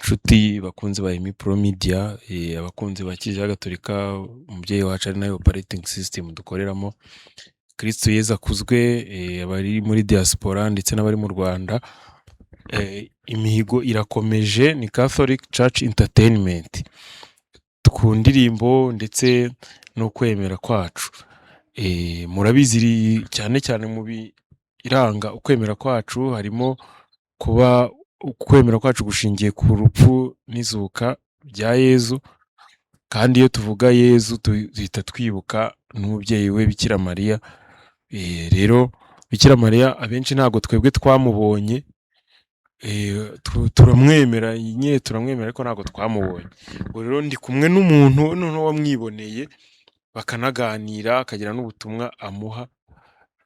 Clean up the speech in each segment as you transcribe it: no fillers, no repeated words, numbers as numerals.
Nshuti bakunzi ba Emmy Pro Media, abakunzi ba Kiliziya Gatolika, umubyeyi wacu ari nayo operating system dukoreramo. Kristu Yezu akuzwe, abari muri diaspora ndetse n'abari mu Rwanda. Imihigo irakomeje, ni Catholic Church Entertainment. Ku ndirimbo ndetse no kwemera kwacu. Murabizi, cyane cyane mu biranga ukwemera kwacu harimo kuba ukwemera kwacu gushingiye ku rupfu n'izuka bya Yezu, kandi iyo tuvuga Yezu duhita twibuka n'umubyeyi we Bikira Mariya. Rero Bikira Mariya abenshi ntabwo twebwe twamubonye, turamwemera nyine, turamwemera ariko ntabwo twamubonye. Ubwo rero ndi kumwe n'umuntu noneho wamwiboneye, bakanaganira, akagira n'ubutumwa amuha,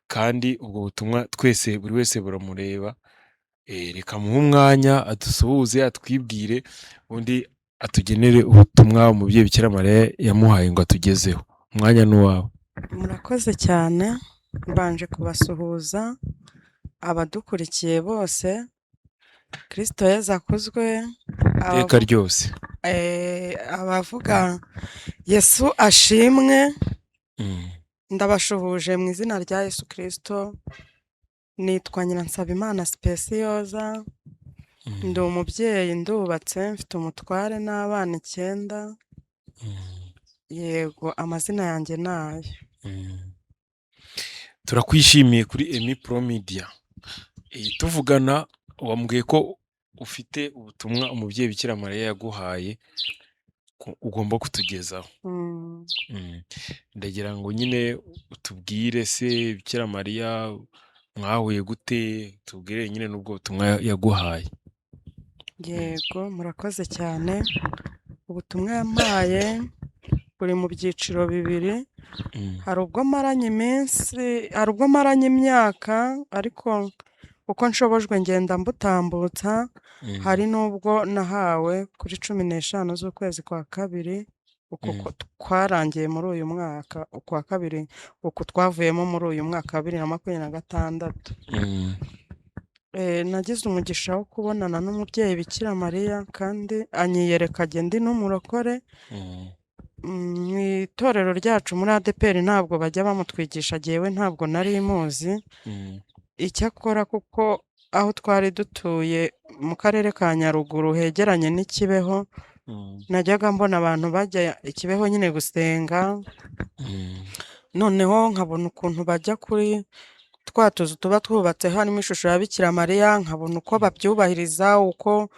kandi ubwo butumwa twese, buri wese buramureba. Reka muhe umwanya adusuhuze, atwibwire, ubundi atugenere ubutumwa umubyeyi Bikira Mariya yamuhaye ngo atugezeho. Umwanya ni uwawe. Murakoze cyane, mbanje kubasuhuza abadukurikiye bose. Kristo Yezu akuzwe. Iteka ryose. Abavuga Yesu ashimwe. Ndabashuhuje mu izina rya Yesu Kristo. Nitwa Nyiransabimana Specioza, ndi umubyeyi, ndubatse, mfite umutware n'abana 9. Yego, amazina yanjye ni ayo. Turakwishimiye kuri Emmy Pro Media. Tuvugana wambwiye ko ufite ubutumwa umubyeyi Bikira Mariya yaguhaye ko ugomba kutugezaho. Ndagira ngo nyine utubwire, se Bikira Mariya mwahuye gute? Tubwire nyine n'ubwo butumwa yaguhaye. Yego, murakoze cyane. Ubutumwa yampaye buri mu byiciro bibiri. Hari ubwo maranye iminsi, hari ubwo maranye imyaka, ariko uko nshobojwe ngenda mbutambutsa. Hari n'ubwo nahawe kuri 15 z'ukwezi kwa kabiri, uku kwarangiye muri uyu mwaka, ukwa kabiri uku twavuyemo muri uyu mwaka wa 2026. Nagize umugisha wo kubonana n'umubyeyi Bikira Mariya, kandi anyiyereka jye ndi n'umurokore. Mu itorero ryacu muri ADEPR ntabwo bajya bamutwigisha, jyewe ntabwo nari muzi. Icyakora kuko aho twari dutuye mu karere ka Nyaruguru hegeranye n'i Kibeho, najyaga mbona abantu bajya i Kibeho nyine gusenga, noneho nkabona ukuntu bajya kuri twa tuzu tuba twubatse harimo ishusho ya Bikira Mariya, nkabona uko babyubahiriza, uko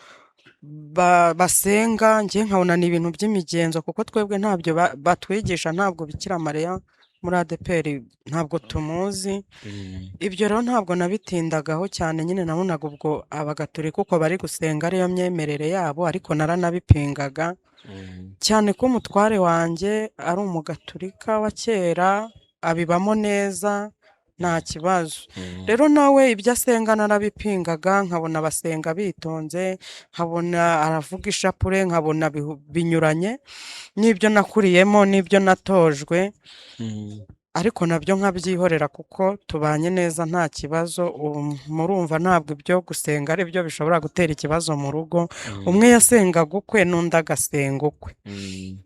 basenga, njye nkabona ni ibintu by'imigenzo, kuko twebwe ntabyo batwigisha, ntabwo Bikira Mariya muri ADEPR ntabwo tumuzi. Ibyo rero ntabwo nabitindagaho cyane nyine, nabonaga ubwo abagatolika uko bari gusenga ariyo myemerere yabo, ariko naranabipingaga cyane ko umutware wanjye ari umugatolika wa kera, abibamo neza, nta kibazo. Rero nawe ibyo asenga narabipingaga, nkabona basenga bitonze, nkabona aravuga ishapure, nkabona binyuranye n'ibyo nakuriyemo n'ibyo natojwe, ariko nabyo nkabyihorera kuko tubanye neza, nta kibazo. Ubu murumva ntabwo ibyo gusenga ari byo bishobora gutera ikibazo mu rugo. Umwe yasengaga ukwe n'undi agasenga ukwe.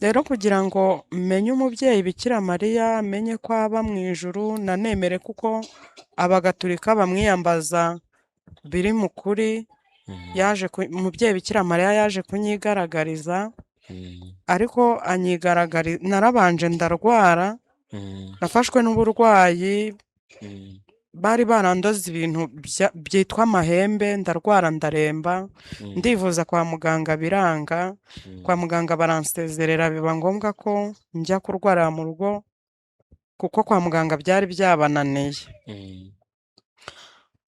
Rero kugira ngo menye umubyeyi Bikira Mariya, menye ko aba mu ijuru, nanemere kuko abagatulika bamwiyambaza biri mu kuri, umubyeyi Bikira Mariya yaje kunyigaragariza, ariko anyigaragariza narabanje ndarwara, nafashwe n'uburwayi, bari barandoze ibintu byitwa amahembe, ndarwara ndaremba, ndivuza kwa muganga biranga, kwa muganga baransezerera, biba ngombwa ko njya kurwarira mu rugo kuko kwa muganga byari byabananiye.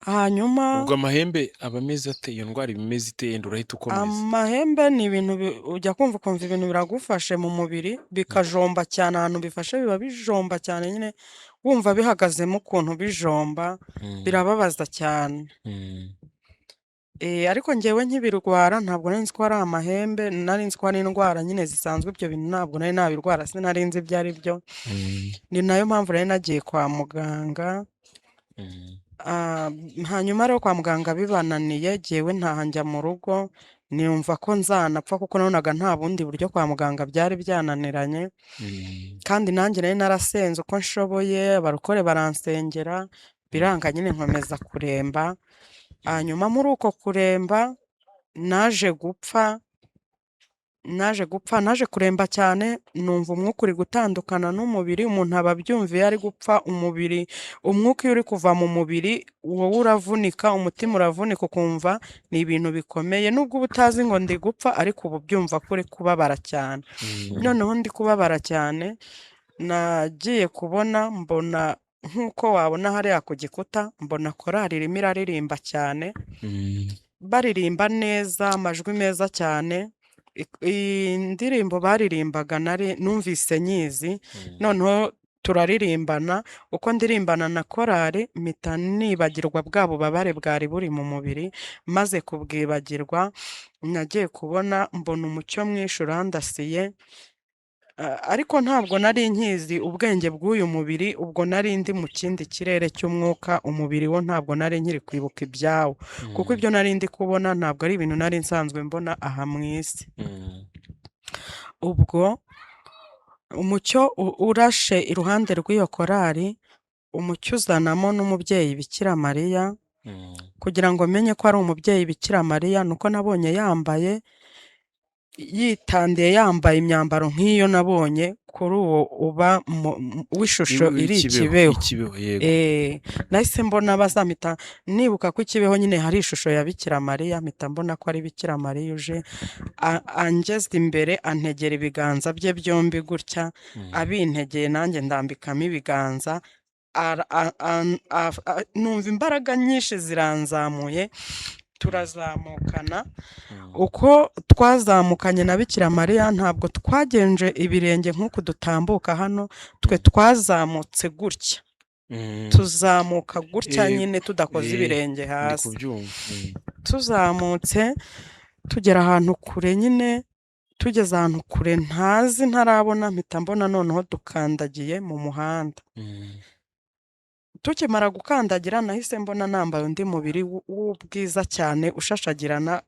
Hanyuma Ubwo amahembe aba ameze ate? Iyo ndwara iba imeze ite? Yenda urahita ukomeza. Amahembe ni ibintu ujya kumva ukumva ibintu biragufashe mu mubiri, bikajomba cyane, ahantu bifashe biba bijomba cyane nyine, wumva bihagazemo ukuntu bijomba, birababaza cyane. Ariko njyewe nkibirwara ntabwo nari nzi ko ari amahembe, nari nzi ko ari indwara nyine zisanzwe, ibyo bintu ntabwo nari nabirwara, sinari nzi ibyo ari byo. Ni nayo mpamvu nari nagiye kwa muganga. Hanyuma rero kwa muganga bibananiye, jyewe ntaha njya mu rugo. Niyumva ko nzanapfa kuko nabonaga nta bundi buryo, kwa muganga byari byananiranye. Kandi nanjye nari narasenze uko nshoboye, abarokore baransengera, biranga nyine nkomeza kuremba. Hanyuma muri uko kuremba naje gupfa, naje gupfa, naje kuremba cyane, numva umwuka uri gutandukana n'umubiri. Umuntu aba abyumva iyo ari gupfa, umubiri, umwuka iyo uri kuva mu mubiri wowe uravunika, umutima uravunika, ukumva ni ibintu bikomeye, nubwo uba utazi ngo ndi gupfa, ariko uba ubyumva ko uri kubabara cyane. Noneho ndi kubabara cyane, nagiye kubona mbona nk'uko wabona hariya ku gikuta, mbona korali irimo iraririmba cyane, baririmba neza, amajwi meza cyane. Indirimbo baririmbaga nari numvise nyizi. Noneho turaririmbana, uko ndirimbana na korali mpita nibagirwa bwa bubabare bwari buri mu mubiri. Maze kubwibagirwa, nagiye kubona mbona umucyo mwinshi urandasiye. Ariko ntabwo nari nkizi ubwenge bw'uyu mubiri, ubwo nari ndi mu kindi kirere cy'umwuka. Umubiri wo ntabwo nari nkiri kwibuka ibyawo, kuko ibyo nari ndi kubona ntabwo ari ibintu nari nsanzwe mbona aha mu isi. Ubwo umucyo urashe iruhande rw'iyo korali, umucyo uzanamo n'umubyeyi Bikira Mariya. Kugira ngo menye ko ari umubyeyi Bikira Mariya, nuko nabonye yambaye, yitandiye, yambaye imyambaro nk'iyo nabonye kuri uwo uba w'ishusho iri Ikibeho. Ikibeho. Ikibeho, yego. Nahise mbona bazamita nibuka ko Ikibeho nyine hari ishusho ya Bikira Mariya, mpita mbona ko ari Bikira Mariya uje angeze imbere, antegera ibiganza bye byombi gutya. Abintegeye nanjye ndambikamo ibiganza, numva imbaraga nyinshi ziranzamuye, turazamukana. Uko twazamukanye na Bikira Mariya, ntabwo twagenje ibirenge nk'uku dutambuka hano, twe twazamutse gutya, tuzamuka gutya nyine tudakoze ibirenge Ndi hasi. kubyumva. Tuzamutse tugera ahantu kure nyine, tugeze ahantu kure ntazi, ntarabona, mpita mbona noneho dukandagiye mu muhanda. Tukimara gukandagira, nahise mbona nambaye undi mubiri w'ubwiza cyane ushashagirana.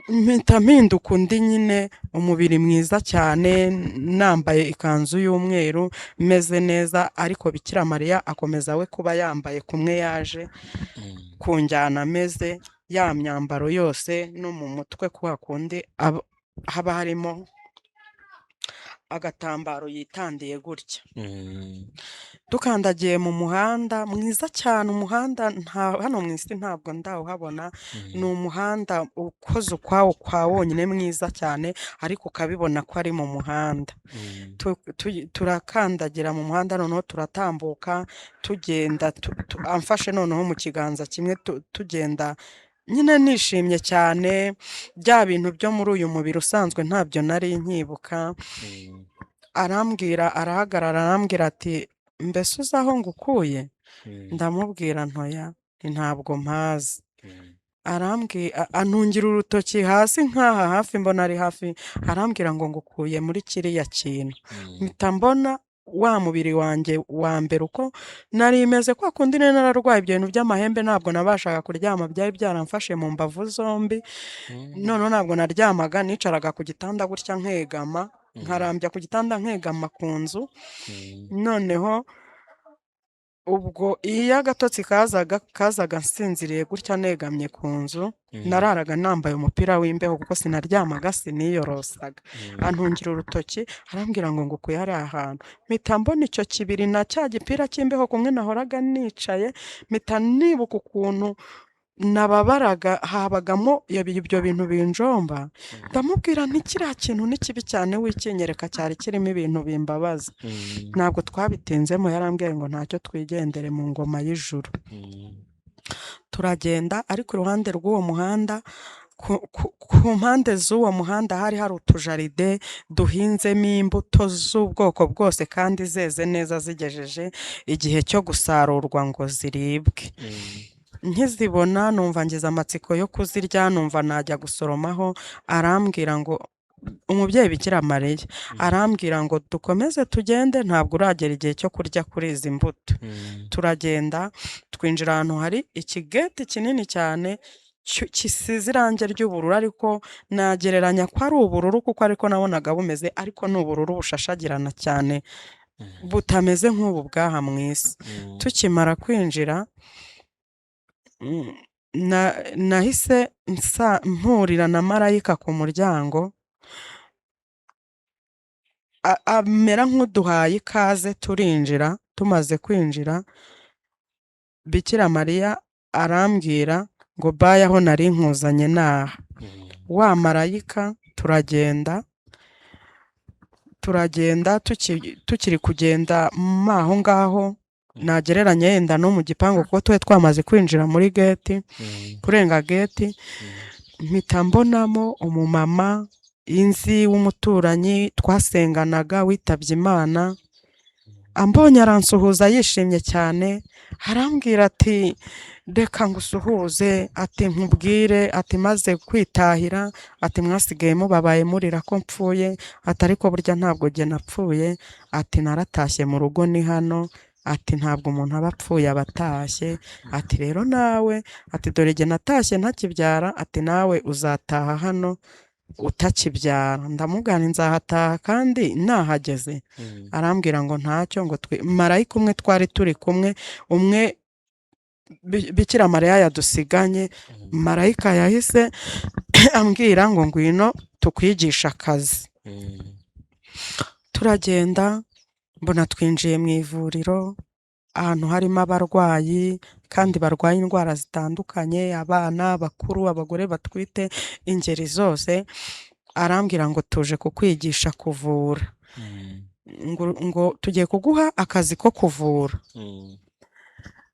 Mpita mpinduka undi nyine, umubiri mwiza cyane, nambaye ikanzu y'umweru, meze neza. Ariko Bikira Mariya akomeza we kuba yambaye kumwe yaje kunjyana, ameze ya myambaro yose, no mu mutwe kwa kundi haba harimo agatambaro yitandiye gutya. Dukandagiye mu muhanda mwiza cyane, umuhanda nta hano mu isi ntabwo ndawuhabona. Ni umuhanda ukoze ukwawo kwa wonyine, mwiza cyane, ariko ukabibona ko ari mu muhanda. Turakandagira mu muhanda, noneho turatambuka, tugenda amfashe noneho mu kiganza kimwe, tugenda nyine nishimye cyane. Bya bintu byo muri uyu mubiri usanzwe ntabyo nari nkibuka. Arambwira, arahagarara, arambwira ati: "Mbese uzi aho ngukuye?" Ndamubwira ntoya, ntabwo mpazi. Arambwira, antungira urutoki hasi nk'aha hafi, mbona ari hafi, arambwira ngo: "Ngukuye muri kiriya kintu." Mpita mbona wa mubiri wanjye wa mbere uko nari meze, kwa kundi nari nararwaye ibyo bintu by'amahembe, ntabwo nabashaga kuryama, byari byaramfashe mu mbavu zombi. Noneho ntabwo naryamaga, nicaraga ku gitanda gutya nkegama, nkarambya ku gitanda, nkegama ku nzu. Noneho ubwo iyo agatotsi kazaga, kazaga nsinziriye gutya negamye ku nzu. Nararaga nambaye umupira w'imbeho kuko sinaryamaga, siniyorosaga. Antungira urutoki, arambwira ngo: "Ngukuye hariya hantu." Mpita mbona icyo kibiri na cya gipira cy'imbeho kumwe nahoraga nicaye, mpita nibuka ukuntu nababaraga, habagamo ibyo bintu binjomba. Ndamubwira nti: "Kiriya kintu ni kibi cyane, wikinyereka, cyari kirimo ibintu bimbabaza." Ntabwo twabitinzemo, yarambwiye ngo ntacyo, twigendere mu ngoma y'ijuru. Turagenda, ariko iruhande rw'uwo muhanda, ku mpande z'uwo muhanda hari hari utujaride duhinzemo imbuto z'ubwoko bwose, kandi zeze neza, zigejeje igihe cyo gusarurwa ngo ziribwe. Nkizibona numva ngize amatsiko yo kuzirya, numva najya gusoromaho. Arambwira ngo, umubyeyi Bikira Mariya arambwira ngo dukomeze tugende, ntabwo uragera igihe cyo kurya kuri izi mbuto. Turagenda, twinjira ahantu hari ikigeti kinini cyane. gisize irangi ry'ubururu, ariko nagereranya ko ari ubururu kuko ariko nabonaga bumeze, ariko ni ubururu bushashagirana cyane butameze nk'ubu bw'aha mu isi. Tukimara kwinjira nahise mpurira na marayika ku muryango, amera nk'uduhaye ikaze turinjira. Tumaze kwinjira Bikira Mariya arambwira ngo baye aho nari nkuzanye naha. Wa marayika turagenda, tukiri kugenda aho ngaho nagereranya yenda no mu gipangu kuko twe twamaze kwinjira muri geti, kurenga geti mpita mbonamo umumama inzi w'umuturanyi twasenganaga witabye Imana. Ambonye aransuhuza yishimye cyane, arambwira ati reka ngusuhuze, ati nkubwire, ati maze kwitahira, ati mwasigaye mubabaye murira ko mpfuye, ati ariko burya ntabwo jye napfuye, ati naratashye mu rugo ni hano, ati ntabwo umuntu aba apfuye aba atashye, ati rero nawe, ati dore jye natashye ntakibyara, ati nawe uzataha hano utakibyara. Ndamubwira nti nzahataha kandi nahageze. Arambwira ngo ntacyo, ngo twe marayika umwe twari turi kumwe, umwe Bikira Mariya yadusiganye, marayika yahise ambwira ngo ngwino tukwigishe akazi. Turagenda mbona twinjiye mu ivuriro, ahantu harimo abarwayi kandi barwaye indwara zitandukanye, abana, abakuru, abagore batwite, ingeri zose. Arambwira ngo tuje kukwigisha kuvura, ngo tugiye kuguha akazi ko kuvura.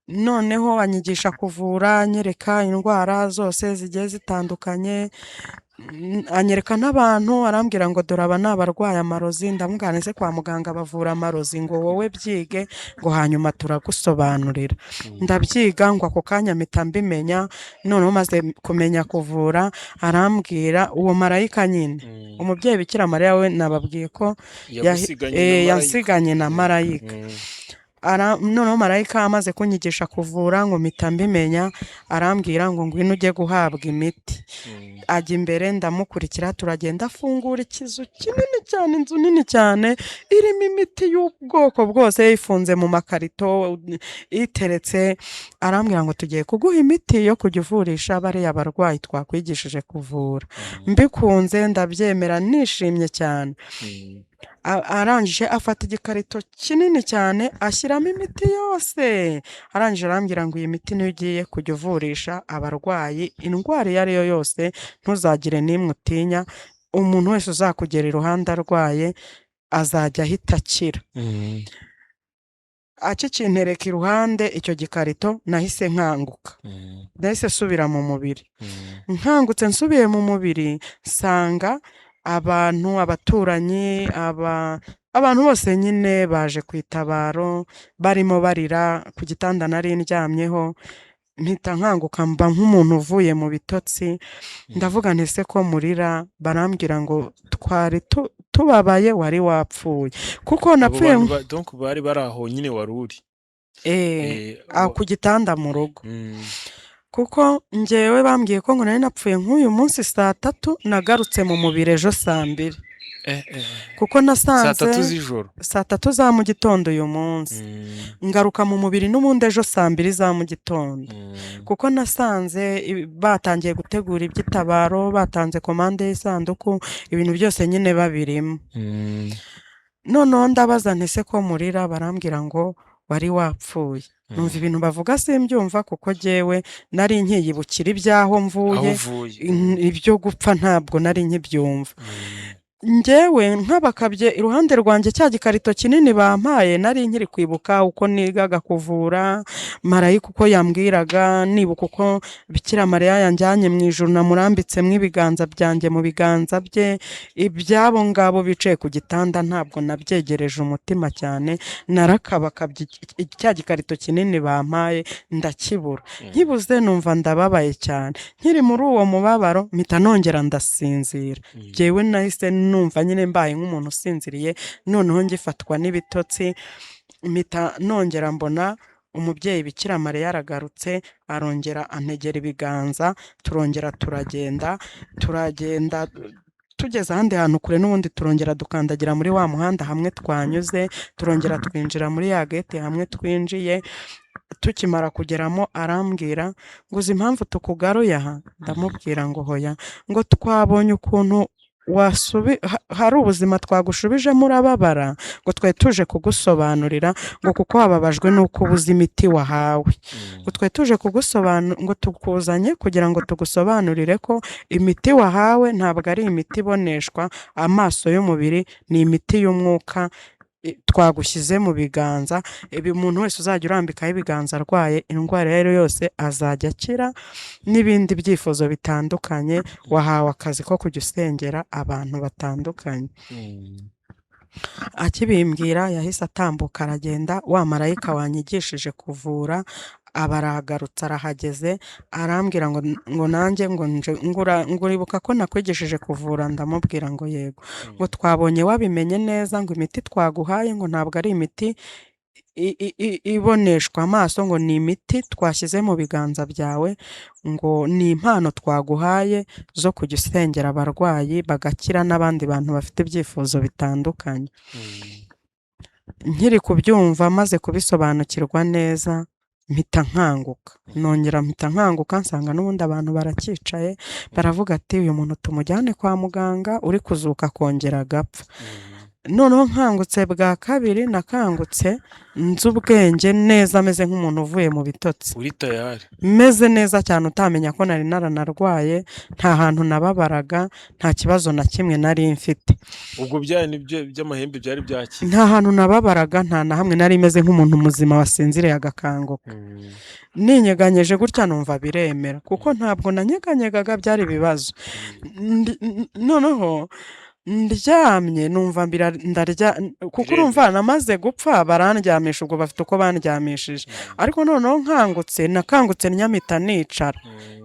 Noneho anyigisha kuvura, anyereka indwara zose zigiye zitandukanye, anyereka n'abantu, arambwira ngo dore aba ni abarwaye amarozi. Ndamubwira nti ese kwa muganga bavura amarozi? Ngo wowe byige, ngo hanyuma turagusobanurira. Ndabyiga, ngo ako kanya mpita mbimenya. Noneho maze kumenya kuvura, arambwira uwo marayika nyine, umubyeyi Bikira Mariya we nababwiye ko Yagusiganye na marayika. yansiganye na marayika. Noneho marayika amaze kunyigisha kuvura ngo mpita mbimenya, arambwira ngo ngwino ujye guhabwa imiti. Ajya imbere ndamukurikira, turagenda, afungura ikizu kinini cyane, inzu nini cyane irimo imiti y'ubwoko bwose, ifunze mu makarito iteretse. Arambwira ngo tugiye kuguha imiti yo kujya uvurisha bariya barwayi twakwigishije kuvura. Mbikunze ndabyemera nishimye cyane. Arangije afata igikarito kinini cyane ashyiramo imiti yose, arangije arambwira ngo iyi miti niyo ugiye kujya uvurisha abarwayi, indwara iyo ari yo yose ntuzagire n'imwe utinya, umuntu wese uzakugera iruhande arwaye azajya ahita akira. Akikintereka iruhande icyo gikarito, nahise nkanguka, nahise nsubira mu mubiri. Nkangutse nsubiye mu mubiri nsanga abantu, abaturanyi, abantu bose nyine baje ku itabaro, barimo barira ku gitanda nari ndyamyeho. Mpita nkanguka mba nk'umuntu uvuye mu bitotsi, ndavuga nti ese ko murira? Barambwira ngo twari tubabaye wari wapfuye, kuko Abo napfuye bantu donc bari bari aho nyine wari uri aho ku gitanda mu rugo, kuko njyewe bambwiye ko ngo nari napfuye nk'uyu munsi saa 3, nagarutse mu mubiri ejo saa 2. Kuko nasanze Saa 3 z'ijoro? Saa 3 za mu gitondo uyu munsi. Ngaruka mu mubiri n'ubundi ejo saa 2 za mu gitondo. Kuko nasanze batangiye gutegura iby'itabaro, batanze komande y'isanduku, ibintu byose nyine babirimo. Noneho ndabaza nti ese ko murira? Barambwira ngo wari wapfuye. Numva ibintu bavuga simbyumva, kuko jyewe nari nkiyibukira ibyaho mvuye, Aho uvuye. Ibyo gupfa ntabwo nari nkibyumva. Njyewe nkabakabye iruhande rwanjye cya gikarito kinini bampaye, nari nkiri kwibuka uko nigaga kuvura, marayika uko yambwiraga, nibuka uko Bikira Mariya yanjyanye mu ijuru namurambitsemo ibiganza byanjye mu biganza bye. Iby'abo ngabo bicaye ku gitanda ntabwo nabyegereje umutima cyane, narakabakabye cya gikarito kinini bampaye ndakibura. Nkibuze numva ndababaye cyane. Nkiri muri uwo mubabaro mpita nongera ndasinzira. Jyewe nahise numva nyine mbaye nk'umuntu usinziriye, noneho ngifatwa n'ibitotsi mpita nongera mbona Umubyeyi Bikira Mariya aragarutse, arongera antegera ibiganza, turongera turagenda, turagenda tugeze ahandi hantu kure, n'ubundi turongera dukandagira muri wa muhanda hamwe twanyuze, turongera twinjira muri ya gate hamwe twinjiye. Tukimara kugeramo arambwira ngo: "Uzi impamvu tukugaruye aha?" Ndamubwira ngo: "Hoya." Ngo: "Twabonye ukuntu hari ubuzima twagushubijemo urababara, ngo twari tuje kugusobanurira, ngo kuko wababajwe n'uko ubuze imiti wahawe, ngo twari tuje kugusobanurira, ngo tukuzanye kugira ngo tugusobanurire ko imiti wahawe ntabwo ari imiti iboneshwa amaso y'umubiri, ni imiti y'umwuka twagushyize mu biganza. Ibi umuntu wese uzajya urambikaho ibiganza arwaye indwara iyo ari yo yose azajya akira, n'ibindi byifuzo bitandukanye. Wahawe akazi ko kujya usengera abantu batandukanye." Akibimbwira yahise atambuka aragenda. Wa marayika wanyigishije kuvura aba aragarutse, arahageze, arambwira ngo nanjye ngo nje ngo: "Uribuka ko nakwigishije kuvura?" Ndamubwira ngo: "Yego." Ngo: "Twabonye wabimenye neza, ngo imiti twaguhaye ngo ntabwo ari imiti iboneshwa amaso, ngo ni imiti twashyize mu biganza byawe, ngo ni impano twaguhaye zo kujya usengera abarwayi bagakira n'abandi bantu bafite ibyifuzo bitandukanye." Nkiri kubyumva, maze kubisobanukirwa neza, mpita nkanguka, nongera mpita nkanguka nsanga n'ubundi abantu baracyicaye, baravuga ati: "Uyu muntu tumujyane kwa muganga, uri kuzuka akongera agapfa." Noneho nkangutse bwa kabiri, nakangutse nzi ubwenge neza, ameze nk'umuntu uvuye mu bitotsi. Uri tayari. Meze neza cyane, utamenya ko nari naranarwaye. Nta hantu nababaraga, nta kibazo na kimwe nari mfite. Ubwo bya nibyo by'amahembe byari byakize? Nta hantu nababaraga, nta na hamwe. Nari meze nk'umuntu muzima wasinziriye agakanguka. Ninyeganyeje gutya numva biremera, kuko ntabwo nanyeganyegaga, byari ibibazo. Noneho ndyamye numva ndarya, kuko urumva namaze gupfa barandyamisha, ubwo bafite uko bandyamishije. Ariko noneho nkangutse, nakangutse nyamita nicara,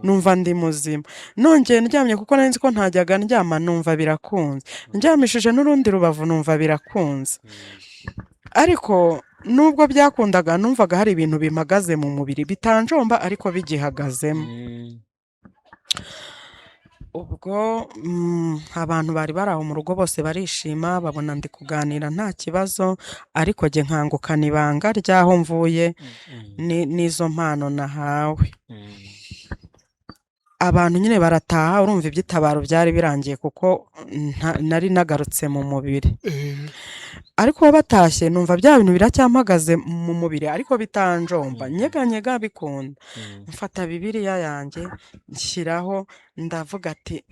numva ndi muzima. Nongeye ndyamye, kuko nari nzi ko ntajyaga ndyama, numva birakunze. Ndyamishije n'urundi rubavu numva birakunze. Ariko nubwo byakundaga, numvaga hari ibintu bimpagaze mu mubiri bitanjomba, ariko bigihagazemo. Ubwo abantu bari bari aho mu rugo bose barishima, babona ndi kuganira nta kibazo, ariko jye nkangukana ibanga ry'aho mvuye n'izo mpano nahawe. Abantu nyine barataha, urumva iby'itabaro byari birangiye kuko nari nagarutse mu mubiri. Ariko batashye numva bya bintu biracyampagaze mu mubiri, ariko bitanjomba, nyeganyega bikunda. Mfata Bibiliya yanjye nshyiraho, ndavuga ati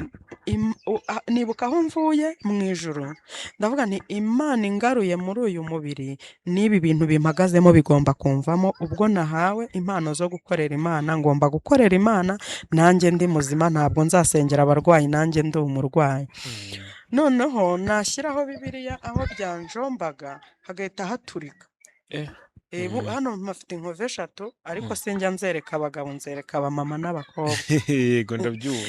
nibuka aho mvuye mu ijuru, ndavuga nti: "Imana ingaruye muri uyu mubiri, n'ibi bintu bimpagazemo bigomba kumvamo. Ubwo nahawe impano zo gukorera Imana, ngomba gukorera Imana nanjye ndi muzima. Ntabwo nzasengera abarwayi nanjye ndi umurwayi." Noneho nashyiraho Bibiliya, aho byanjombaga hagahita haturika. Hano mpafite inkovu eshatu, ariko sinjya nzereka abagabo, nzereka abamama n'abakobwa. Yego, ndabyumva.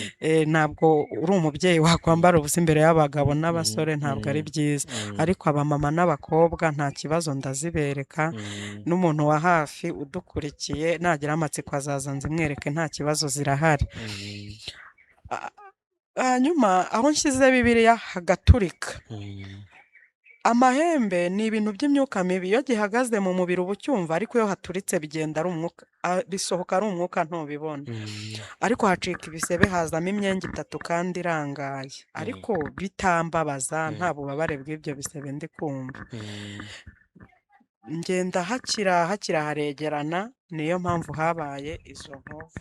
Ntabwo uri umubyeyi wakwambara ubusa imbere y'abagabo n'abasore, ntabwo ari byiza. Ariko abamama n'abakobwa nta kibazo, ndazibereka. N'umuntu wa hafi udukurikiye nagira amatsiko azaza nzimwereke, nta kibazo, zirahari. Hanyuma aho nshyize Bibiliya hagaturika. Amahembe ni ibintu by'imyuka mibi, iyo gihagaze mu mubiri uba ucyumva, ariko iyo haturitse bigenda ari umwuka, bisohoka ari umwuka, ntubibona. Ariko hacika ibisebe, hazamo imyenge itatu kandi irangaye, ariko bitambabaza, nta bubabare bw'ibyo bisebe ndi kumva. Ngenda hakira hakira, haregerana, niyo mpamvu habaye izo nkovu.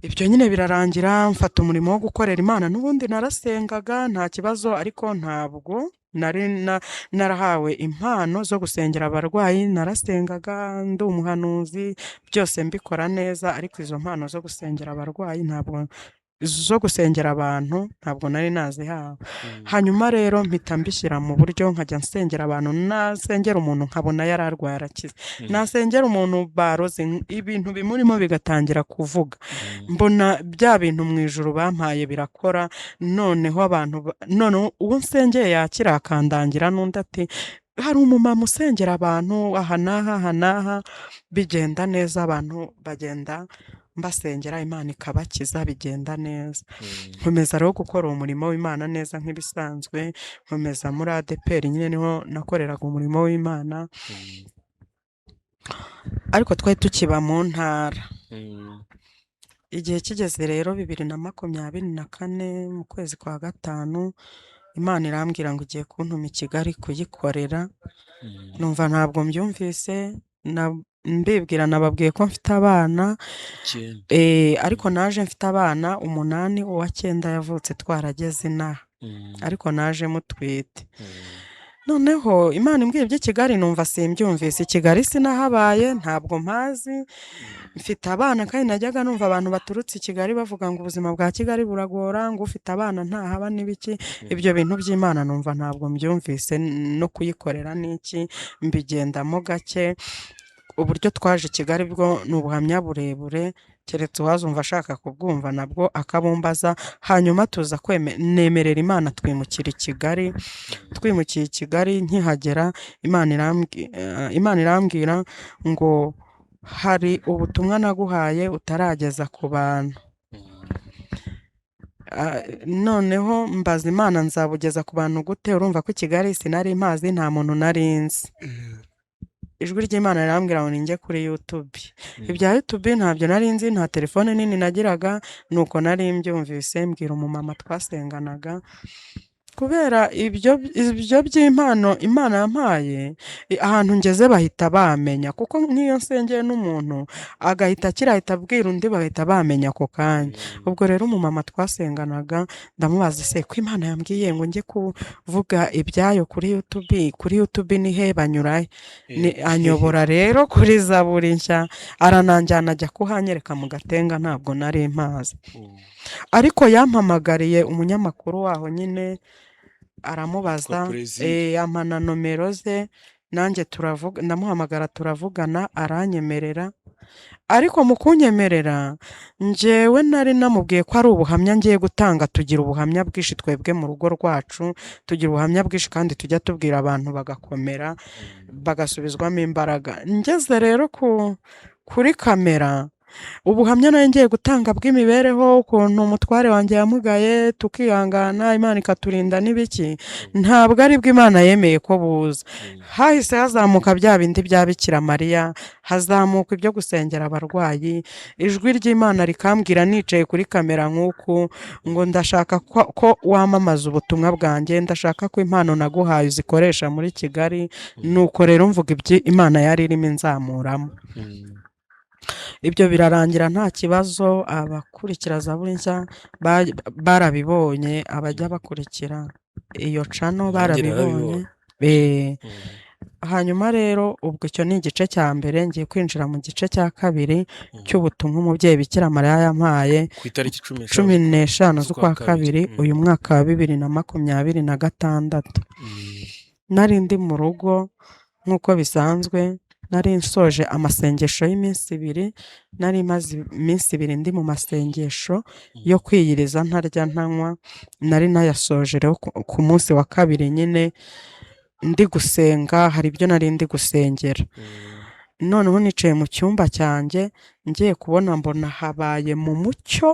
Ibyo nyine birarangira, mfata umurimo wo gukorera Imana. N'ubundi narasengaga nta kibazo, ariko ntabwo nari narahawe impano zo gusengera abarwayi. Narasengaga, ndi umuhanuzi, byose mbikora neza, ariko izo mpano zo gusengera abarwayi, ntabwo zo gusengera abantu, ntabwo nari nazihawe. Hanyuma rero mpita mbishyira mu buryo, nkajya nsengera abantu, nasengera umuntu nkabona yari arwaye arakize, nasengera umuntu baroze ibintu bimurimo bigatangira kuvuga, mbona bya bintu mu ijuru bampaye birakora. Noneho abantu noneho uwo nsengeye yakira akandangira n'undi ati Hari umumama usengera abantu aha n'aha aha n'aha, bigenda neza, abantu bagenda mbasengera Imana ikabakiza, bigenda neza. Nkomeza rero gukora umurimo w'Imana neza nk'ibisanzwe, nkomeza muri ADEPR nyine niho nakoreraga umurimo w'Imana, ariko twari tukiba mu ntara. Igihe kigeze rero 2024 mu kwezi kwa gatanu, Imana irambwira ngo igiye kuntuma i Kigali kuyikorera, numva ntabwo mbyumvise, mbibwira nababwiye ko mfite abana, 9. Ariko naje mfite abana 8, uwa 9 yavutse twarageze inaha, ariko naje mutwite. Noneho Imana imbwiye iby'i Kigali numva simbyumvise, i Kigali sinahabaye ntabwo mpazi, mfite abana kandi najyaga numva abantu baturutse i Kigali bavuga ngo ubuzima bwa Kigali buragora, ngo ufite abana ntahaba n'ibiki, ibyo bintu by'Imana numva ntabwo mbyumvise, no kuyikorera n'iki, mbigendamo gake. Uburyo twaje i Kigali bwo ni ubuhamya burebure, keretse uwazumva ashaka kubwumva nabwo akabumbaza, hanyuma tuza nemerera Imana twimukira i Kigali, twimukiye i Kigali nkihagera Imana irambwira ngo hari ubutumwa naguhaye utarageza ku bantu. Noneho mbaza Imana nzabugeza ku bantu gute, urumva ko i Kigali sinari mpazi, nta muntu nari nzi. Ijwi ry'Imana rirambwira ngo ninjye kuri YouTube. Ibya YouTube ntabyo nari nzi, nta telefone nini nagiraga, nuko nari mbyumvise mbwira umumama twasenganaga, kubera ibyo by'impano Imana yampaye, ahantu ngeze bahita bamenya, kuko nk'iyo nsengeye n'umuntu agahita akira ahita abwira undi bahita bamenya ako kanya. Ubwo rero umumama twasenganaga ndamubaza, se ko Imana yambwiye ngo njye kuvuga ibyayo kuri YouTube, kuri YouTube ni he banyura he? Anyobora rero kuri Zaburi Nshya, arananjyana ajya kuhanyereka mu Gatenga, ntabwo nari mpazi. Ariko yampamagariye umunyamakuru waho nyine aramubaza, ampa na nomero ze, nanjye turavuga, ndamuhamagara turavugana, aranyemerera. Ariko mu kunyemerera njyewe nari namubwiye ko ari ubuhamya ngiye gutanga, tugira ubuhamya bwinshi twebwe mu rugo rwacu, tugira ubuhamya bwinshi kandi tujya tubwira abantu bagakomera, bagasubizwamo imbaraga. Ngeze rero kuri kamera, ubuhamya nari ngiye gutanga bw'imibereho, ukuntu umutware wanjye yamugaye tukihangana, Imana ikaturinda n'ibiki, ntabwo aribwo Imana yemeye ko buza. Hahise hazamuka bya bindi bya Bikira Mariya, hazamuka ibyo gusengera abarwayi, ijwi ry'Imana rikambwira nicaye kuri kamera nk'uku ngo ndashaka ko wamamaza ubutumwa bwanjye, ndashaka ko impano naguhaye uzikoresha muri Kigali. Nuko rero mvuga ibyo Imana yari irimo inzamuramo. Ibyo birarangira nta kibazo, abakurikira Zaburi Nshya barabibonye, abajya bakurikira iyo cano barabibonye. Hanyuma rero ubwo icyo ni igice cya mbere, ngiye kwinjira mu gice cya kabiri cy'ubutumwa umubyeyi Bikira Mariya yampaye ku itariki 15 z'ukwa kabiri uyu mwaka wa 2026. Nari ndi mu rugo nk'uko bisanzwe, nari nsoje amasengesho y'iminsi 2, nari maze iminsi 2 ndi mu masengesho yo kwiyiriza ntarya ntanywa, nari nayasoje rero ku munsi wa kabiri nyine ndi gusenga, hari ibyo nari ndi gusengera. Noneho nicaye mu cyumba cyanjye, ngiye kubona mbona habaye mu mucyo,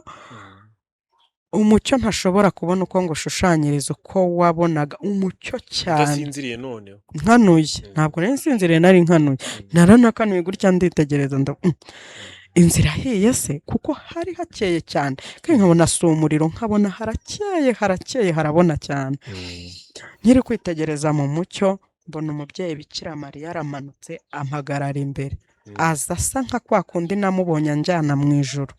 umucyo ntashobora kubona uko ngo ushushanyirize uko wabonaga umucyo cyane. Udasinziriye noneho? Nkanuye, ntabwo nari nsinziriye, nari nkanuye, naranakanuye gutya nditegereza, inzira ahiye se, kuko hari hakeye cyane, kandi nkabona si umuriro, nkabona harakeye, harakeye, harabona cyane. Nkiri kwitegereza mu mucyo, mbona umubyeyi Bikira Mariya aramanutse ampagarara imbere, aza asa nka kwa kundi namubonye anjyana mu ijuru,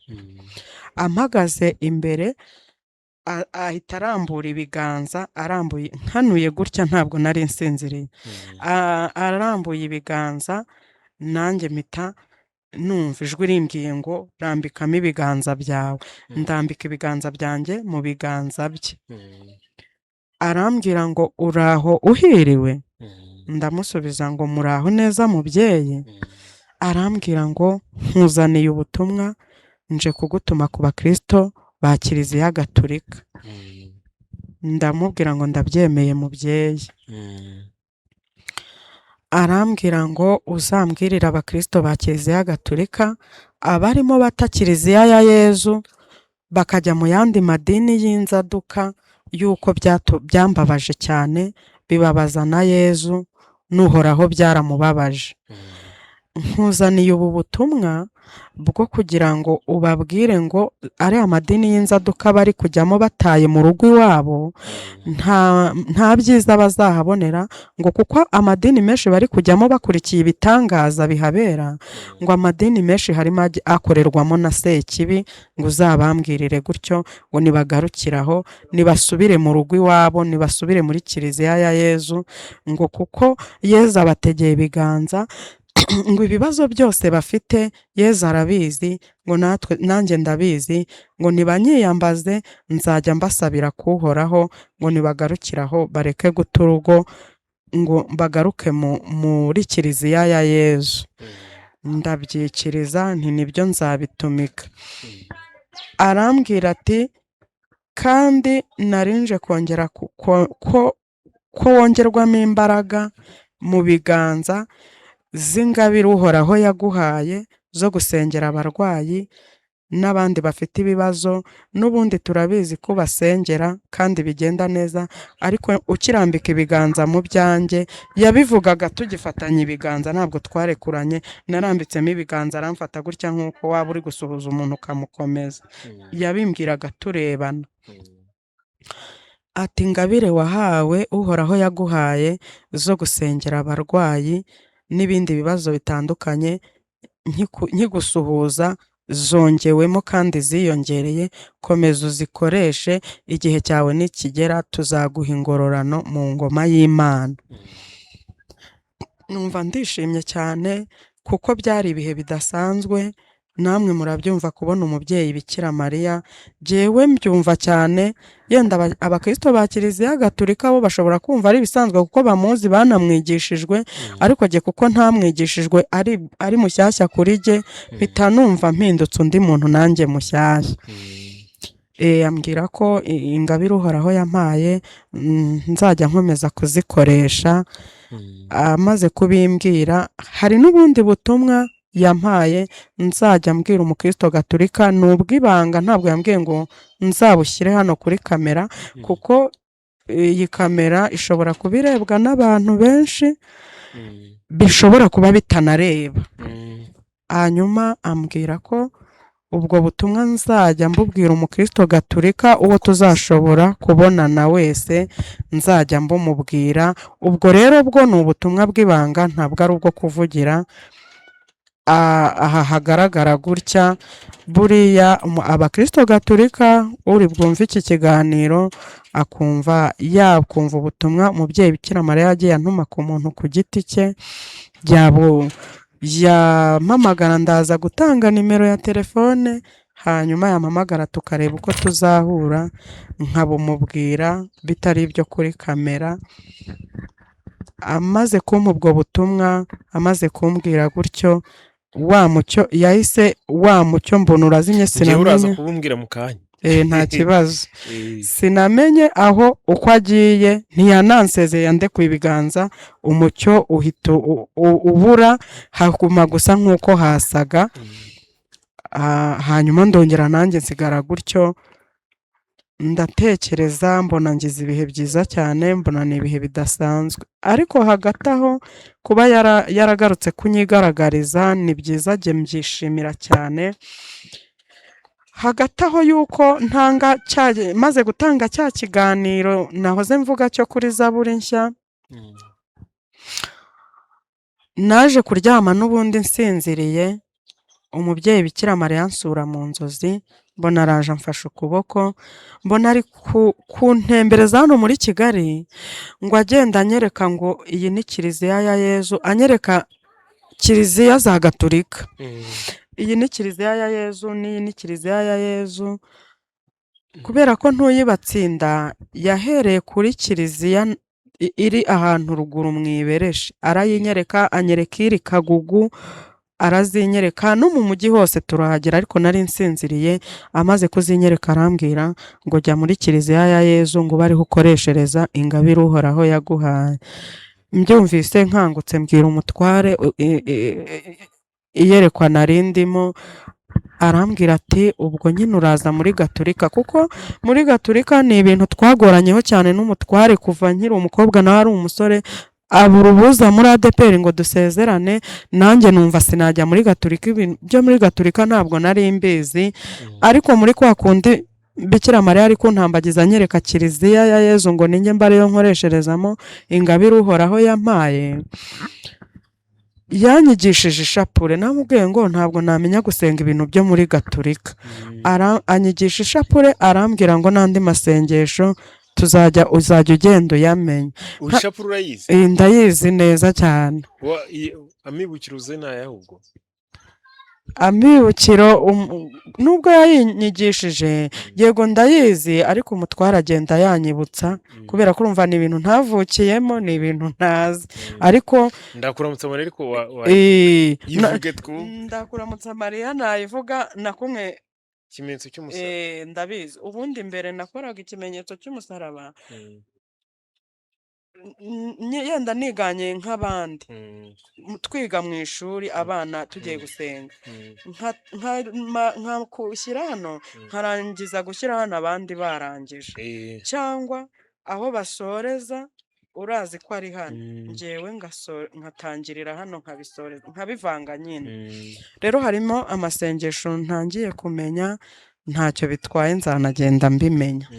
ampagaze imbere ahita arambura ibiganza, arambuye nkanuye gutya, ntabwo nari nsinziriye, arambuye ibiganza, nanjye mpita numva ijwi rimbwiye ngo rambikamo ibiganza byawe, ndambika ibiganza byanjye mu biganza bye, arambwira ngo uraho uhiriwe, ndamusubiza ngo muraho neza mubyeyi, arambwira ngo nkuzaniye ubutumwa, nje kugutuma ku bakristo ba Kiliziya Gatulika, ndamubwira ngo ndabyemeye mubyeyi. Arambwira ngo uzambwirire abakristo ba Kiliziya Gatulika abarimo bata Kiliziya ya Yezu bakajya mu yandi madini y'inzaduka, yuko byambabaje cyane, bibabaza na Yezu, n'Uhoraho byaramubabaje. Nkuzaniye ubu butumwa bwo kugira ngo ubabwire ngo ariya madini y'inzaduka bari kujyamo bataye mu rugo iwabo, nta byiza bazahabonera, ngo kuko amadini menshi bari kujyamo bakurikiye ibitangaza bihabera, ngo amadini menshi harimo akorerwamo na Sekibi, ngo uzabambwirire gutyo ngo nibagarukiraho, nibasubire mu rugo iwabo, nibasubire muri Kiliziya ya Yezu, ngo kuko Yezu abategeye ibiganza, ngo ibibazo byose bafite Yezu arabizi, ngo natwe nanjye ndabizi, ngo nibanyiyambaze nzajya mbasabira kuhoraho, ngo nibagarukiraho bareke guta urugo, ngo bagaruke muri Kiliziya ya Yezu. Ndabyikiriza nti nibyo nzabitumika. Arambwira ati kandi narinje kongera ko wongerwamo imbaraga mu biganza z'ingabire Uhoraho yaguhaye zo gusengera abarwayi n'abandi bafite ibibazo, n'ubundi turabizi ko basengera kandi bigenda neza, ariko ukirambika ibiganza mu byanjye, yabivugaga tugifatanya ibiganza, ntabwo twarekuranye, narambitsemo ibiganza aramfata gutya nk'uko waba uri gusuhuza umuntu ukamukomeza, yabimbwiraga turebana. Ati ingabire wahawe Uhoraho yaguhaye zo gusengera abarwayi n'ibindi bibazo bitandukanye, nkigusuhuza zongewemo kandi ziyongereye, komeza uzikoreshe, igihe cyawe nikigera tuzaguha ingororano mu ngoma y'Imana. Numva ndishimye cyane kuko byari ibihe bidasanzwe, namwe murabyumva kubona umubyeyi Bikira Mariya, jyewe mbyumva cyane, yenda abakristo ba Kiliziya Gatulika bo bashobora kumva ari ibisanzwe kuko bamuzi banamwigishijwe, ariko jye kuko ntamwigishijwe ari mushyashya kuri jye, mpita numva mpindutse undi muntu nanjye mushyashya. Ambwira ko ingabire Uhoraho yampaye nzajya nkomeza kuzikoresha. Amaze kubimbwira, hari n'ubundi butumwa yampaye nzajya mbwira umukristo Gatulika, ni ubw'ibanga, ntabwo yambwiye ngo nzabushyire hano kuri kamera, kuko iyi kamera ishobora kuba irebwa n'abantu benshi, bishobora kuba bitanareba. Hanyuma ambwira ko ubwo butumwa nzajya mbubwira umukristo Gatulika uwo tuzashobora kubonana wese, nzajya mbumubwira. Ubwo rero bwo ni ubutumwa bw'ibanga, ntabwo ari ubwo kuvugira aha hagaragara gutya. Buriya abakristo Gatulika uri bwumve iki kiganiro akumva yakumva ubutumwa umubyeyi Bikira Mariya yagiye antuma ku muntu ku giti cye, yampamagara ndaza gutanga nimero ya telefone, hanyuma yampamagara tukareba uko tuzahura, nkabumubwira bitari ibyo kuri kamera. Amaze kumpa ubwo butumwa, amaze kumbwira gutyo, wa mucyo yahise, wa mucyo mbona urazimye, Njyewe uraza sinamenye. kubumbwira mu kanya. Nta kibazo. Sinamenye aho uko agiye, ntiyanansezeye, yandekuye ibiganza, umucyo uhita ubura, haguma gusa nk'uko hasaga. Hanyuma ndongera nanjye nsigara gutyo, ndatekereza, mbona ngize ibihe byiza cyane, mbona ni ibihe bidasanzwe. Ariko hagati aho kuba yaragarutse kunyigaragariza ni byiza, jye mbyishimira cyane. Hagati aho yuko ntanga cya, maze gutanga cya kiganiro nahoze mvuga cyo kuri Zaburi nshya, naje kuryama n'ubundi nsinziriye, umubyeyi Bikira Mariya ansura mu nzozi, mbona araje amfashe ukuboko, mbona ari kuntembereza hano muri Kigali, ngo agenda anyereka ngo iyi ni Kiliziya ya Yezu, anyereka Kiliziya za Gatulika. Iyi ni Kiliziya ya Yezu, n'iyi ni Kiliziya ya Yezu. Kubera ko ntuye Batsinda, yahereye kuri kiliziya iri ahantu ruguru mu Ibereshi, arayinyereka, anyereka iri Kagugu, arazinyereka, no mu mujyi hose turahagera, ariko nari nsinziriye. Amaze kuzinyereka arambwira ngo jya muri Kiliziya ya Yezu, ngo ube ariho ukoreshereza ingabire Uhoraho yaguhaye. Mbyumvise nkangutse mbwira umutware iyerekwa nari ndimo, arambwira ati ubwo nyine uraza muri Gaturika, kuko muri Gaturika ni ibintu twagoranyeho cyane n'umutware kuva nkiri umukobwa nawe ari umusore, abura ubuza muri ADEPR ngo dusezerane, nanjye numva sinajya muri Gaturika, ibintu byo muri Gaturika ntabwo nari mbizi, ariko muri kwa kundi Bikira Mariya ari kuntambagiza anyereka Kiliziya ya Yezu ngo ninjye mba ariyo nkoresherezamo ingabire Uhoraho yampaye, yanyigishije ishapure. Namubwiye ngo ntabwo namenya gusenga ibintu byo muri Gaturika. Anyigisha ishapure, arambwira ngo n'andi masengesho tuzajya uzajya ugenda uyamenya. Ishapure urayizi? Ndayizi neza cyane. Amibukiro uzi ni ayahe ubwo? Amibukiro nubwo yayinyigishije, yego ndayizi, ariko umutware agenda yanyibutsa, kubera ko urumva ni ibintu ntavukiyemo, ni ibintu ntazi, ariko Ndakuramutsa Mariya, ariko yivuge twumve. Ndakuramutsa Mariya nayivuga na kumwe. Ikimenyetso cy'umusaraba. Ndabizi. Ubundi mbere nakoraga ikimenyetso cy'umusaraba yenda niganye nk'abandi, twiga mu ishuri abana tugiye gusenga, nka hano, nkarangiza gushyira hano abandi barangije, cyangwa aho basoreza urazi ko ari hano, njyewe nkatangirira hano nkabisoreza, nkabivanga nyine. Rero harimo amasengesho ntangiye kumenya, ntacyo bitwaye nzanagenda mbimenya.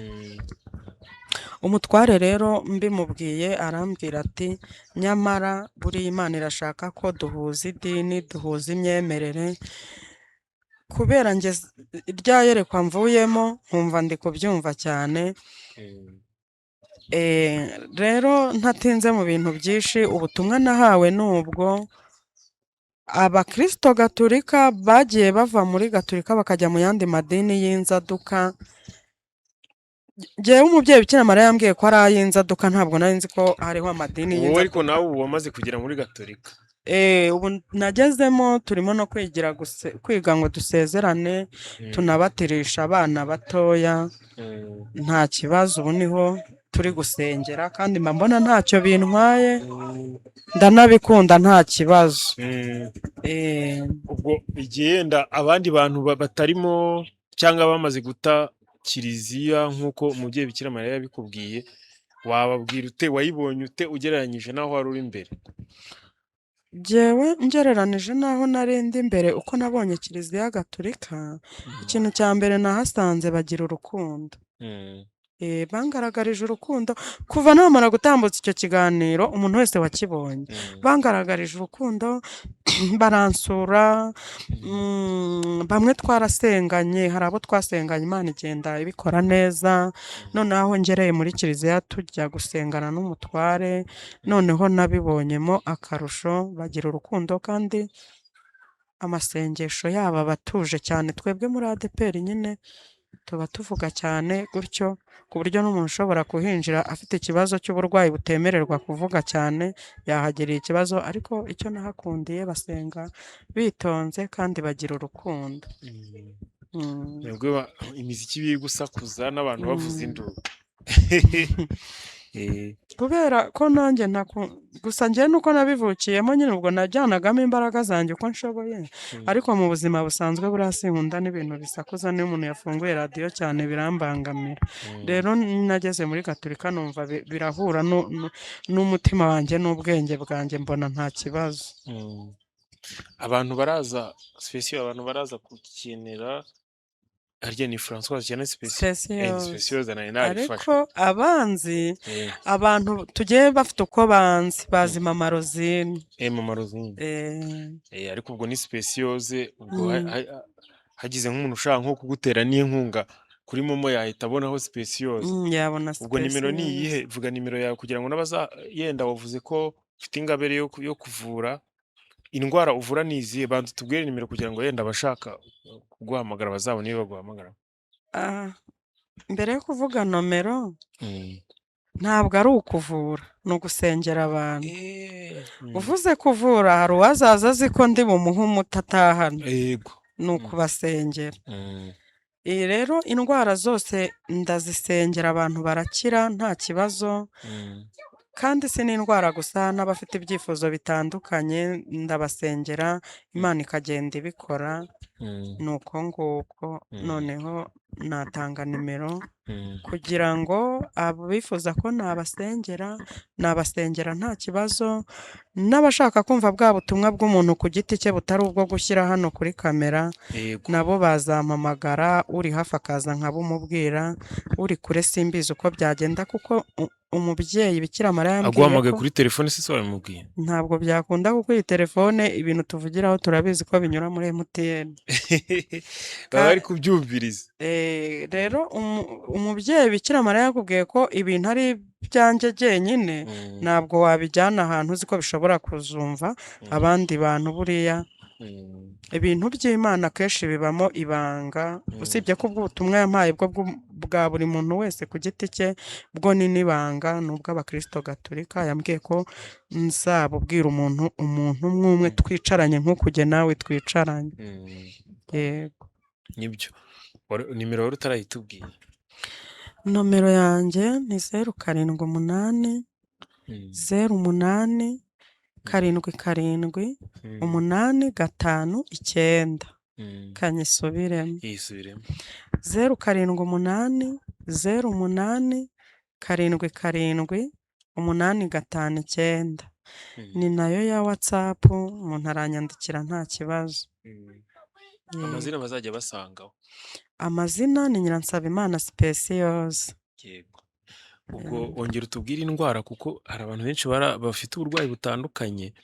Umutware rero mbimubwiye arambwira ati nyamara buriya Imana irashaka ko duhuza idini, duhuza imyemerere, kubera njye rya yerekwa mvuyemo nkumva ndi kubyumva cyane. Rero ntatinze mu bintu byinshi, ubutumwa nahawe ni ubwo abakristo gaturika bagiye bava muri Gaturika bakajya mu yandi madini y'inzaduka. Njyewe umubyeyi Bikira Mariya yambwiye ko ari ay'inzaduka, ntabwo nari nzi ko hariho amadini Wowe y'inzaduka. ariko nawe ubu wamaze kugera muri Gaturika? Ubu nagezemo, turimo no kwigira kwiga ngo dusezerane, tunabatirisha abana batoya, nta kibazo. Ubu niho turi gusengera kandi mba mbona ntacyo bintwaye, ndanabikunda nta kibazo. Ubwo igihe yenda abandi bantu batarimo cyangwa bamaze guta Kiliziya nk'uko umubyeyi Bikira Mariya yabikubwiye, wababwira ute? Wayibonye ute ugereranyije n'aho wari uri mbere? Jyewe ngereranije n'aho nari ndi mbere, uko nabonye Kiliziya Gaturika, ikintu cya mbere nahasanze bagira urukundo. Bangaragarije urukundo kuva namara gutambutsa icyo kiganiro, umuntu wese wakibonye bangaragarije urukundo, baransura, bamwe twarasenganye, hari abo twasenganye, Imana igenda ibikora neza. Noneho aho ngereye muri kiliziya tujya gusengana n'umutware, noneho nabibonyemo akarusho, bagira urukundo kandi amasengesho yabo aba atuje cyane. Twebwe muri ADEPR nyine tuba tuvuga cyane gutyo, ku buryo n'umuntu ushobora kuhinjira afite ikibazo cy'uburwayi butemererwa kuvuga cyane yahagiriye ikibazo, ariko icyo nahakundiye basenga bitonze kandi bagira urukundo. Nibwo imiziki iba iri gusakuza n'abantu bavuza induru. Kubera ko nanjye gusa njyewe nuko nabivukiyemo nyine, ubwo najyanagamo imbaraga zanjye uko nshoboye, ariko mu buzima busanzwe buriya sinkunda n'ibintu bisakuza, niyo umuntu yafunguye radiyo cyane birambangamira. Rero nageze muri Gaturika numva birahura n'umutima wanjye n'ubwenge bwanjye, mbona nta kibazo. Abantu baraza Speciose, abantu baraza kukenera, harya ni Françoise cyane Speciose? Speciose. Speciose nari narifashe. Ariko abanzi, abantu tugiye bafite uko banzi, bazi Mama Rosine. Mama Rosine. Ariko ubwo ni Speciose, ubwo hagize nk'umuntu ushaka nko kugutera n'inkunga kuri momo yahita abonaho Speciose. Yabona Ubwo nimero ni Speciose. iyihe? Vuga nimero yawe kugira ngo n'abaza, yenda wavuze ko ufite ingabire yo kuvura indwara uvura ni izihe? Banza utubwire nimero kugira ngo yenda abashaka kuguhamagara bazabone iyo baguhamagara. Mbere yo kuvuga nomero, ntabwo ari ukuvura, ni ugusengera abantu. Uvuze kuvura hari uwazaza azi ko ndi bumuhe umuti atahana. Ni ukubasengera. Iyi rero indwara zose ndazisengera, abantu barakira nta kibazo. Kandi si n'indwara gusa, n'abafite ibyifuzo bitandukanye ndabasengera, Imana ikagenda ibikora, ni uko nguko. Noneho natanga nimero kugira ngo abifuza ko nabasengera, nabasengera nta kibazo, n'abashaka kumva bwa butumwa bw'umuntu ku giti cye butari ubwo gushyira hano kuri kamera, Yego. nabo bazampamagara, uri hafi akaza nkabumubwira, uri kure simbizi uko byagenda, kuko umubyeyi Bikira Mariya yambwiye Aguhamagaye ko kuri telefone se wabimubwiye? Ntabwo byakunda, kuko iyi telefone ibintu tuvugiraho turabizi ko binyura muri MTN. Baba bari kubyumviriza. Rero umubyeyi Bikira Mariya yakubwiye ko ibintu ari ibyanjye jyenyine, ntabwo wabijyana ahantu uzi ko bishobora kuzumva abandi bantu buriya. Ibintu by'Imana akenshi bibamo ibanga, usibye ko ubwo ubutumwa yampaye bwo bwa buri muntu wese ku giti cye bwo ni n'ibanga, ni ubw'Abakristo Gatolika, yambwiye ko nzabubwira umuntu umwe umwe twicaranye nk'uku jye nawe twicaranye. Yego. Nibyo. Nimero wari utarayitubwiye. Nomero yanjye ni 078 08 77 8 5 9. Kanyisubiremo. Yisubiremo. 078 08 77 8 5 9. Ni nayo ya WhatsApp, umuntu aranyandikira nta kibazo. Yego. Amazina bazajya basangaho. Amazina ni Nyiransabimana Speciose. Yego. Ubwo wongera utubwire indwara, kuko hari abantu benshi bafite uburwayi butandukanye.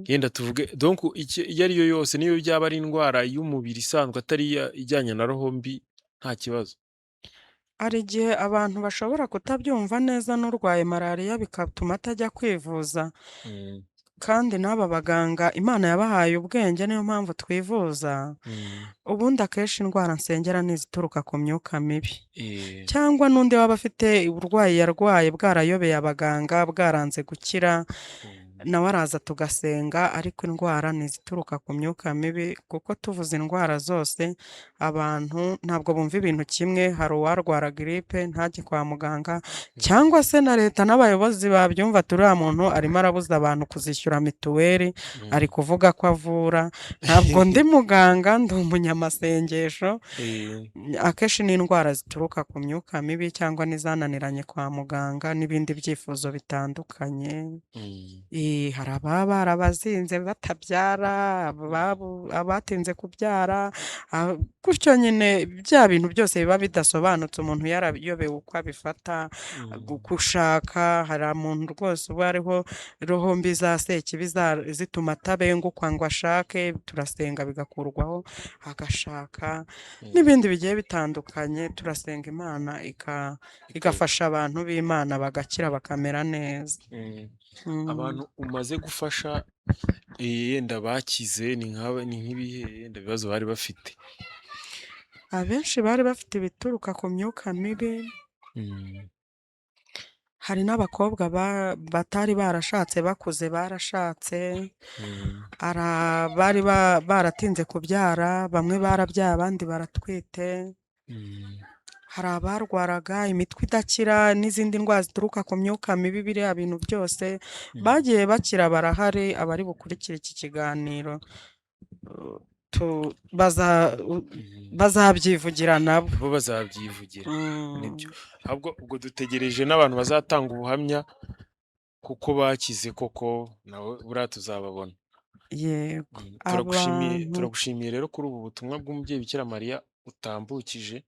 Yenda tuvuge donc iyo ari yo yose, niyo byaba ari indwara y'umubiri isanzwe atari ijyanye na roho mbi, nta kibazo. Hari igihe abantu bashobora kutabyumva neza, n'urwaye malariya bigatuma atajya kwivuza, kandi n'aba baganga Imana yabahaye ubwenge, niyo mpamvu twivuza. Ubundi akenshi indwara nsengera ni izituruka ku myuka mibi, cyangwa n'undi waba afite uburwayi yarwaye bwarayobeye abaganga, bwaranze gukira, nawe araza tugasenga, ariko indwara ni izituruka ku myuka mibi, kuko tuvuze indwara zose abantu ntabwo bumva ibintu kimwe. Hari uwarwara giripe ntajye kwa muganga, cyangwa se na leta n'abayobozi babyumva, turiya muntu arimo arabuza abantu kuzishyura mituweli, ari kuvuga ko avura. Ntabwo ndi muganga, ndi umunyamasengesho. Akenshi ni indwara zituruka ku myuka mibi cyangwa n'izananiranye kwa muganga n'ibindi byifuzo bitandukanye. Hari ababa barabazinze batabyara, abatinze kubyara, gutyo nyine bya bintu byose biba bidasobanutse, umuntu yarayobewe uko abifata, gushaka. Hari umuntu rwose uba ariho roho mbi za sekibi zituma atabengukwa ngo ashake, turasenga bigakurwaho agashaka, n'ibindi bigiye bitandukanye. Turasenga Imana igafasha abantu b'Imana bagakira bakamera neza. Abantu umaze gufasha yenda bakize ni nk'ibihe yenda bibazo bari bafite? Abenshi bari bafite ibituruka ku myuka mibi. Hari n'abakobwa batari barashatse bakuze barashatse, hari abari baratinze kubyara, bamwe barabyaye abandi baratwite, hari abarwaraga imitwe idakira n'izindi ndwara zituruka ku myuka mibi, biriya bintu byose bagiye bakira barahari. Abari bukurikire iki kiganiro bazabyivugira nabo. Bo bazabyivugira. Nibyo. Ahubwo ubwo dutegereje n'abantu bazatanga ubuhamya kuko bakize koko, nabo buriya tuzababona. Yego. Turagushimiye rero kuri ubu butumwa bw'umubyeyi Bikira Mariya utambukije.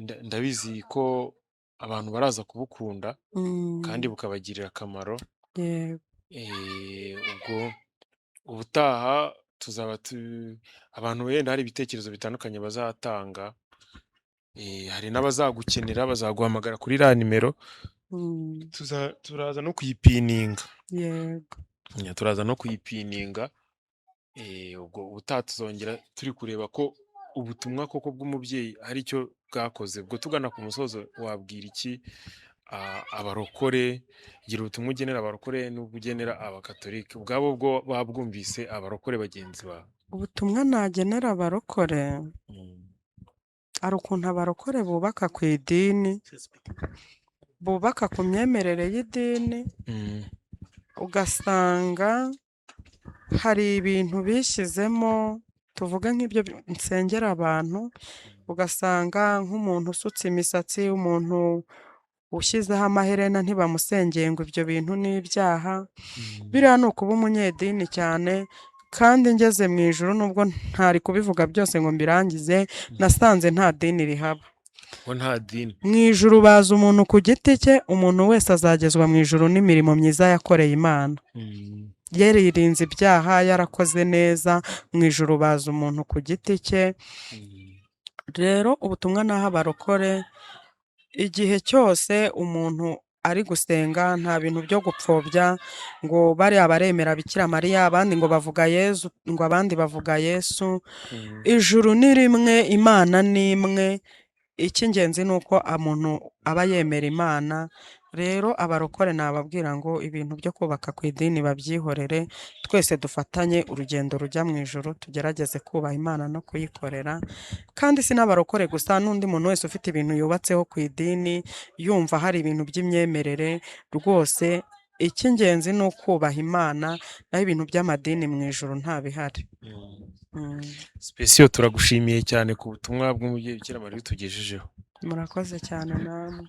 Ndabizi ko abantu baraza kubukunda kandi bukabagirira akamaro. Yego. Ubwo ubutaha tuzaba abantu wenda hari ibitekerezo bitandukanye bazatanga, hari n'abazagukenera bazaguhamagara kuri iriya nimero, turaza no kuyipininga. Yego. Turaza no kuyipininga. Ubwo ubutaha tuzongera turi kureba ko ubutumwa koko bw'umubyeyi hari icyo bwakoze. Ubwo tugana ku musozo, wabwira iki abarokore? Gira ubutumwa ugenera abarokore n'ubwo ugenera abakatolika, ubwabo bwo babwumvise abarokore bagenzi bawe. Ubutumwa nagenera abarokore, hari ukuntu abarokore bubaka ku idini, bubaka ku myemerere y'idini, ugasanga hari ibintu bishyizemo, tuvuge nk'ibyo nsengera abantu, ugasanga nk'umuntu usutse imisatsi, umuntu ushyizeho amaherena ntibamusengeye ngo ibyo bintu ni ibyaha. Biriya ni ukuba umunyedini cyane, kandi ngeze mu ijuru nubwo ntari kubivuga byose ngo mbirangize, nasanze nta dini rihaba. Ngo nta dini. Mu ijuru baza umuntu ku giti cye, umuntu wese azagezwa mu ijuru n'imirimo myiza yakoreye Imana. Yaririnze ibyaha, yarakoze neza, mu ijuru baza umuntu ku giti cye. Rero ubutumwa naha abarokore, igihe cyose umuntu ari gusenga nta bintu byo gupfobya ngo bariya baremera Bikira Mariya, abandi ngo bavuga Yezu, ngo abandi bavuga Yesu. Ijuru ni rimwe, Imana ni imwe, icy'ingenzi ni uko umuntu aba yemera Imana. Rero abarokore nababwira ngo ibintu byo kubaka ku idini babyihorere, twese dufatanye urugendo rujya mu ijuru, tugerageze kubaha Imana no kuyikorera. Kandi si n'abarokore gusa, n'undi muntu wese ufite ibintu yubatseho ku idini, yumva hari ibintu by'imyemerere, rwose icy'ingenzi ni ukubaha Imana, naho ibintu by'amadini mu ijuru nta bihari. Sipesiyo, turagushimiye cyane ku butumwa bw'umubyeyi Bikira Mariya utugejejeho. Murakoze cyane namwe.